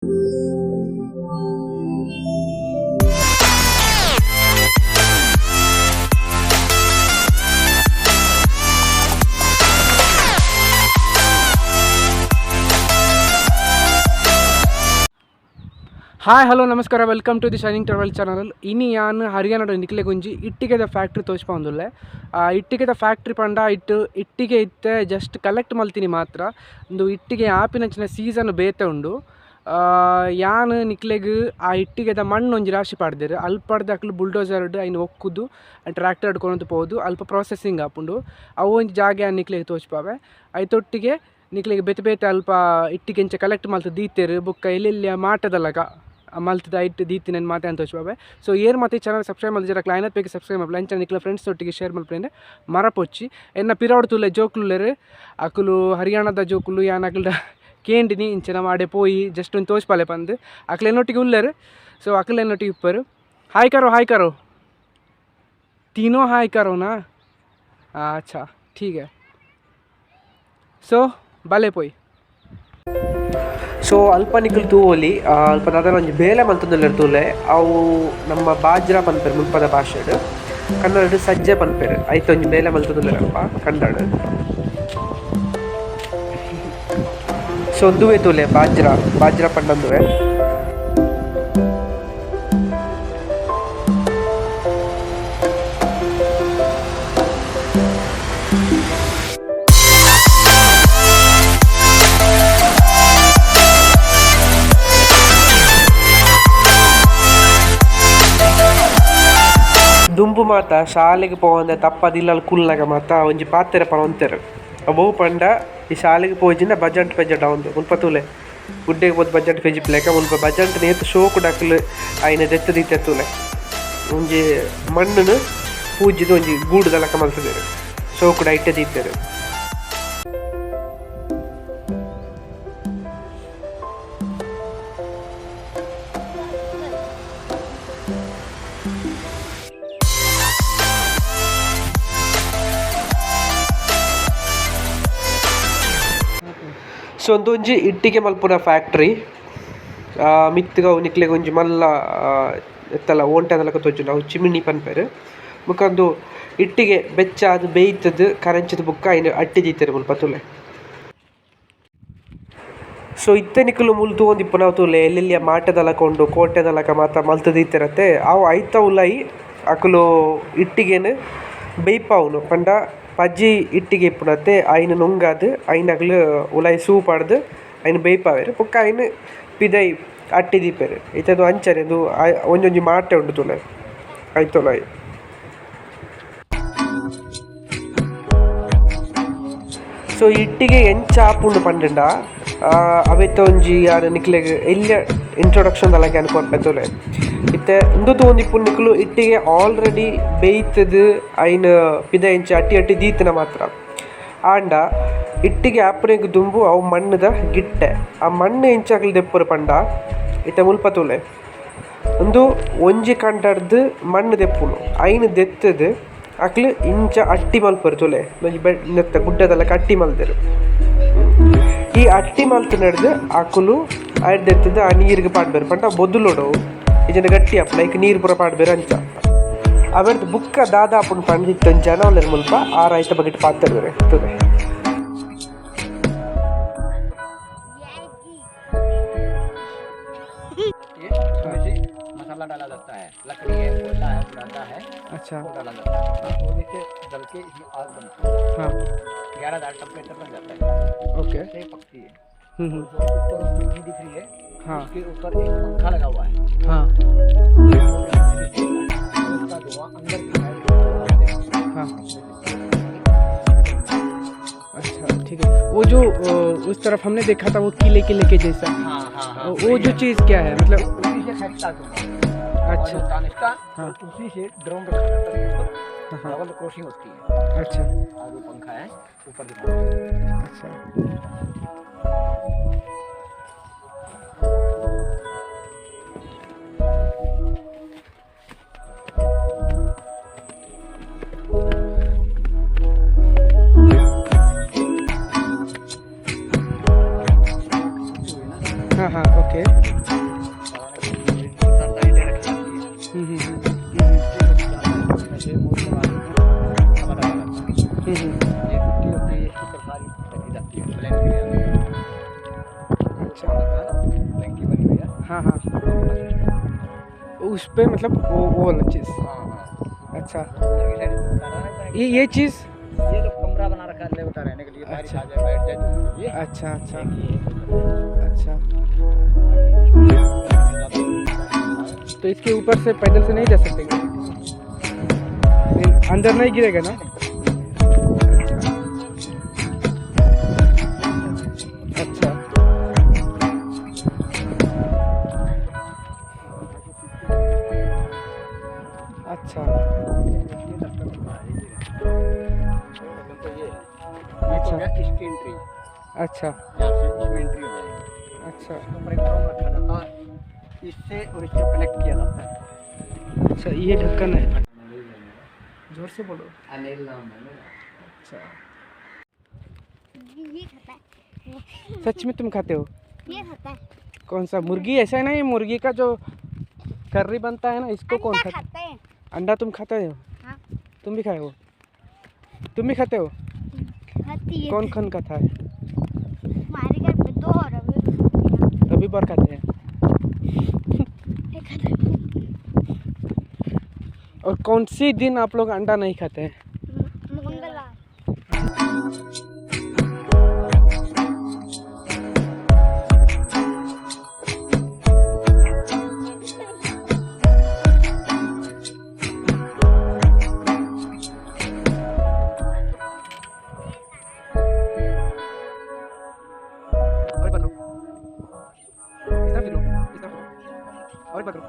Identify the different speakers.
Speaker 1: Hi hello ನಮಸ್ಕಾರ. Welcome to the Shining Travel channel. ಇನಿ ಯಾನ್ ಹರಿಯಾಣಡ್ ನಿಕ್ಲೆಗೊಂಜಿ ಇಟ್ಟಿಗೆದ ಫ್ಯಾಕ್ಟ್ರಿ ತೋಜ್ಪಾವೊಂದುಲ್ಲೆ. ಇಟ್ಟಿಗೆದ ಫ್ಯಾಕ್ಟ್ರಿ ಪಂಡ ಇಟ್ಟು ಇಟ್ಟಿಗೆ ಇತ್ತೆ ಜಸ್ಟ್ ಕಲೆಕ್ಟ್ ಮಲ್ತಿನಿ ಮಾತ್ರ. ಉಂದು ಇಟ್ಟಿಗೆ ಆಪಿನಂಚಿನ ಸೀಸನ್ ಬೇತೆ ಉಂಡು. ಯಾನ್ ನಿಕ್ಲೆಗ್ ಆ ಇಟ್ಟಿಗೆದ ಮಣ್ಣು ಒಂಜಿ ರಾಶಿ ಪಾಡ್ದೆರ್. ಅಲ್ಪಡ್ದ್ ಅಕುಲು ಬುಲ್ಡೋಸರ್ಡ್ ಐನ್ ಒಕ್ಕುದು ಟ್ರ್ಯಾಕ್ಟರ್ಡ್ ಕೊನೊದು ಪೋದು ಅಲ್ಪ ಪ್ರೊಸೆಸಿಂಗ್ ಆಪುಂಡು. ಅವು ಒಂಜಿ ಜಾಗೆ ಯಾನ್ ನಿಕ್ಲೆಗ್ ತೋಜ್ಪಾವೆ. ಐತೊಟ್ಟಿಗೆ ನಿಕ್ಲೆಗ್ ಬೇತೆ ಬೇತೆ ಅಲ್ಪ ಇಟ್ಟಿಗೆ ಇಂಚ ಕಲೆಕ್ಟ್ ಮಲ್ತ್ ದೀತೆರ್. ಬೊಕ್ಕ ಎಲ್ಲೆಲ್ಯ ಮಾಟದಲಕ ಮಲ್ತ್‌ದ ಐಟ್ ದೀತಿನೆನ್ ಮಾತ ಯಾನ್ ತೋಜ್ಪಾವೆ. ಸೊ ಏರ್ ಮಾತ ಈ ಚಾನಲ್ ಸಬ್ಸ್ಕ್ರೈಬ್ ಮಲ್ತಿಜೆರ್ ಅಕ್ಲ್ ಆಯಿನಾತ್ ಬೇಗ ಸಬ್ಸ್ಕ್ರೈಬ್ ಮಲ್ಪುಲೆ. ಅಂಚನೆ ನಿಕ್ಲೆನ ಫ್ರೆಂಡ್ಸ್ ಒಟ್ಟಿಗೆ ಶೇರ್ ಮಲ್ಪುಲೆ. ಮರಪೊಚ್ಚಿ ಎನ್ನ ಪಿರವುಡು ತೂಲೆ ಜೋಕುಲುಲ್ಲೆರ್. ಅಕುಲು ಹರಿಯಾಣದ ಜೋಕುಲು. ಯಾನ್ ಅಕಲ್ಡ ಕೇಂಡಿನಿ ಇಂಚ ನಮ ಆಡೆ ಪೋಯಿ ಜಸ್ಟ್ ಒಂಜಿ ತೋಜ್ಪಾಲೆ ಪಂದ್. ಅಕ್ಲ್ ಎನ್ನೊಟ್ಟಿಗೆ ಉಲ್ಲೆರ್. ಸೊ ಅಕುಲು ಎನ್ನೊಟ್ಟಿಗೆ ಇಪ್ಪೆರ್. ಹಾಯ್ ಕರೋ, ಹಾಯ್ ಕರೋ, तीनों हाय करो ना. अच्छा, ठीक है. ಸೊ ಬಲೆ ಪೋಯಿ.
Speaker 2: ಸೊ ಅಲ್ಪ ನಿಕುಲು ತೂವೊಲಿ, ಅಲ್ಪ ದಾದನ ಒಂಜಿ ಬೇಲೆ ಮಲ್ತೊಂದುಲ್ಲೆರ್ ತೂಲೆ. ಅವು ನಮ್ಮ ಬಾಜ್ರಾ ಪನ್ಪೆರ್ ಮುಲ್ಪದ ಭಾಷೆಡ್, ಕನ್ನಡಡ್ ಸಜ್ಜೆ ಪನ್ಪೆರ್. ಐತ ಒಂಜಿ ಬೇಲೆ ಮಲ್ತೊಂದುಲ್ಲೆರ್ ಅಲ್ಪ ಕನ್ನಡ. ಸೊ ಉಂದುವೇ ತೂಲೆ ಬಾಜ್ರಾ, ಬಾಜ್ರಾ ಪಂಡ ಉಂದುವೇ. ದುಂಬು ಮಾತ ಶಾಲೆಗ್ ಪೋವಂದೆ ತಪ್ಪದ್ ಇಲ್ಲಲ್ ಕುಲ್ಲುನಗ ಮಾತ ಒಂಜಿ ಪಾತೆರ ಪನೊಂತೆರ್. ಅವು ಪಂಡ ಈ ಶಾಲೆಗ್ ಪೋಯಿಜಿಂಡ ಬಜಂಟ್ ಪೆಜೊಡ ಉಂದು. ಮುಲ್ಪ ತೂಲೆ, ಗುಡ್ಡೆಗ್ ಪೋದು ಬಜಂಟ್ ಪೆಜಿಪುಲೆಕ ಮುಲ್ಪ ಬಜಂಟ್ ನ್ ಏತ್ ಶೋಕುಡು ಅಕುಲು ಐನ್ ದೆತ್ತ್ ದೀತೆರ್ ತೂಲೆ. ಒಂಜಿ ಮಣ್ಣ್ ನ್ ಪೂಜಿದ್ ಒಂಜಿ ಗೂಡುದ ಲೆಕ ಮಲ್ತುದೆರ್, ಶೋಕುಡು ಐಟೆ ದೀತೆರ್. ಸೊ ಉಂದೊಂಜಿ ಇಟ್ಟಿಗೆ ಮಲ್ಪುನ ಫ್ಯಾಕ್ಟ್ರಿ. ಮಿತ್ತ್ ಅವು ನಿಕ್ಲೆಗ್ ಒಂಜಿ ಮಲ್ಲ ಇತ್ತಲ ಓಂಟೆದ ಲೆಕ ತೋಜುಂಡು, ಅವು ಚಿಮಿಣಿ ಪನ್ಪೆರ್. ಬೊಕ ಉಂದು ಇಟ್ಟಿಗೆ ಬೆಚ್ಚ ಆದ್ ಬೇಯ್ತುದು ಕರೆಂಚಿದ್ ಬೊಕ್ಕ ಐನ್ ಅಟ್ಟಿ ದೀತೆರ್ ಮುಲ್ಪ ತೂಲೆ. ಸೊ ಇತ್ತೆ ನಿಕುಲು ಮೂಲು ತೂವೊಂದಿಪ್ಪುನವು ತೂಲೆ, ಎಲ್ಲೆಲ್ಯ ಮಾಟೆದ ಲೆಕ ಉಂಡು, ಕೋಟೆದ ಲೆಕ ಮಾತ ಮಲ್ತ್ ದೀತೆರತೆ. ಅವು ಐತ ಉಲಾಯಿ ಅಕುಲು ಇಟ್ಟಿಗೆನ್ ಬೇಯ್ಪಾವುನು ಪಂಡ ಪಜಿ ಇಟ್ಟಿಗೆ ಇಪ್ಪುನತೆ. ಐನ್ ನುಂಗಾದ್ ಐನ್ ಅಕುಲು ಉಲಾಯಿ ಸೂ ಪಾಡ್ದ್ ಐನ್ ಬೇಯ್ಪಾವೆರ್. ಬೊಕ್ಕ ಐನ್ ಪಿದಯ್ ಅಟ್ಟಿ ದೀಪೆರ್. ಇತ್ತೆ ಉಂದು ಅಂಚನೆ ಉಂದು ಒಂಜೊಂಜಿ ಮಾಟೆ ಉಂಡು ತೂಲೆ ಐತ ಉಲಾಯಿ. ಸೊ ಇಟ್ಟಿಗೆ ಎಂಚ ಆಪುಂಡು ಪಂಡಂಡ ಅವೆತ ಒಂಜಿ ಯಾನ್ ನಿಕ್ಲೆಗ್ ಎಲ್ಯ ಇಂಟ್ರೊಡಕ್ಷನ್ ದ ಲೆಕ ಯಾನ್ ಕೊರ್ಪೆ ತೂಲೆ. ಇತ್ತೆ ಉಂದು ತೂವೊಂದಿಪ್ಪುನ ನಿಕುಲು ಇಟ್ಟಿಗೆ ಆಲ್ರೆಡಿ ಬೇಯ್ತುದು ಐನ್ ಪಿದಯಿ ಇಂಚ ಅಟ್ಟಿ ಅಟ್ಟಿ ದೀತಿನ ಮಾತ್ರ. ಆಂಡ ಇಟ್ಟಿಗೆ ಆಪುನೆಗ್ ದುಂಬು ಅವು ಮಣ್ಣುದ ಗಿಟ್ಟೆ. ಆ ಮಣ್ಣು ಎಂಚ ಅಕುಲು ದೆಪ್ಪುರು ಪಂಡ ಇತ್ತೆ ಮುಲ್ಪ ತೂಲೆ, ಉಂದು ಒಂಜಿ ಕಂಡರ್ದ್ ಮಣ್ಣು ದೆಪ್ಪುನು. ಐನ್ ದೆತ್ತುದು ಅಕುಲು ಇಂಚ ಅಟ್ಟಿ ಮಲ್ಪುರು ತೂಲೆ. ಒಂಜಿ ಬೆಡ್ ನೆತ್ತ ಗುಡ್ಡೆದ ಲೆಕ ಅಟ್ಟಿ ಮಲ್ದೆರ್. ಈ ಅಟ್ಟಿ ಮಲ್ತ್ ನಡ್ದು ಅಕುಲು ಐಟ್ ದೆತ್ತುದು ಆ ನೀರ್ಗ್ ಪಾಡ್ಬೆರ್. ಪಂಡ ಬೊದುಲೊಡು ಇಜ್ಜಿಂಡ ಗಟ್ಟಿ ಆಪುಂಡು, ಐಕ್ ನೀರ್ ಪೂರ ಪಾಡ್ಬೆರ್ ಅಂಚ. ಅವೆರ್ದ್ ಬುಕ್ಕ ದಾದ ಆಪುಂಡು ಪಂಡ ಇತ್ತೆ ಒಂಜಿ ಜನ ಉಲ್ಲೆರ್ ಮುಲ್ಪ, ಆರ್ ಐತ ಬಗೆಟ್ ಪಾತೆರ್ವೆರ್ ತೂಲೆ.
Speaker 3: इसमें मसाला डाला जाता है, लकड़ी है, कोयला है, बुरादा है। वो डाला जाता है। वो नीचे जल के इसमें आग बनती है। 11,000 टेम्परेचर बन जाता है। से पकती है। जो ऊपर खिड़की दिख रही है, उसके ऊपर एक पंखा लगा हुआ है। उसका धुआं अंदर की साइड।
Speaker 1: अच्छा, ठीक है. वो जो उस तरफ हमने देखा था, वो किले किले के जैसा,
Speaker 3: हाँ हाँ हाँ
Speaker 1: वो जो चीज़ क्या है मतलब?
Speaker 3: उसी से खींचता धुआं। और जो तानिस्ता, उसी से ड्रोन रखा जाता है ऊपर। डबल क्रॉसिंग होती है। आगे पंखा है, ऊपर दिखा।
Speaker 1: अच्छा, हाँ हाँ ओके.
Speaker 3: टंकी बनी हुई है।
Speaker 1: हाँ हाँ, उस पर मतलब वो वाला चीज़।
Speaker 3: हाँ हाँ।
Speaker 1: अच्छा,
Speaker 3: ये
Speaker 1: चीज़,
Speaker 3: ये तो कमरा बना रखा है लेबर का रहने के लिए।
Speaker 1: अच्छा,
Speaker 3: आ जाए बैठ जाए।
Speaker 1: अच्छा अच्छा अच्छा। तो इसके ऊपर से पैदल से नहीं जा सकते क्या? अंदर नहीं गिरेगा ना? अच्छा अच्छा अच्छा
Speaker 3: इसकी एंट्री।
Speaker 1: अच्छा,
Speaker 3: यहाँ से इसमें एंट्री हो जाएगी।
Speaker 1: अच्छा,
Speaker 3: इसके ऊपर एक ड्रम रखा जाता है, इससे और इससे कनेक्ट किया जाता है।
Speaker 1: अच्छा, ये ढक्कन है। जोर से बोलो।
Speaker 3: अनिल नाम है मेरा।
Speaker 1: अच्छा,
Speaker 4: ये खाता है।
Speaker 1: सच में तुम खाते हो?
Speaker 4: ये खाता है।
Speaker 1: कौन सा मुर्गी? ऐसा है ना, ये मुर्गी का जो कर्री बनता है ना, इसको कौन खाता
Speaker 4: है?
Speaker 1: अंडा तुम खाते हो?
Speaker 4: हाँ।
Speaker 1: तुम भी खाए हो? तुम भी खाते हो?
Speaker 4: खाती है।
Speaker 1: कौन कौन खाता है?
Speaker 4: हमारे घर पे दो और
Speaker 1: रवि बार खाते हैं। और कौन सी दिन आप लोग अंडा नहीं खाते हैं?
Speaker 4: मंगलवार।
Speaker 1: और पकड़ो, इस तरफ लो, इस तरफ और पकड़ो।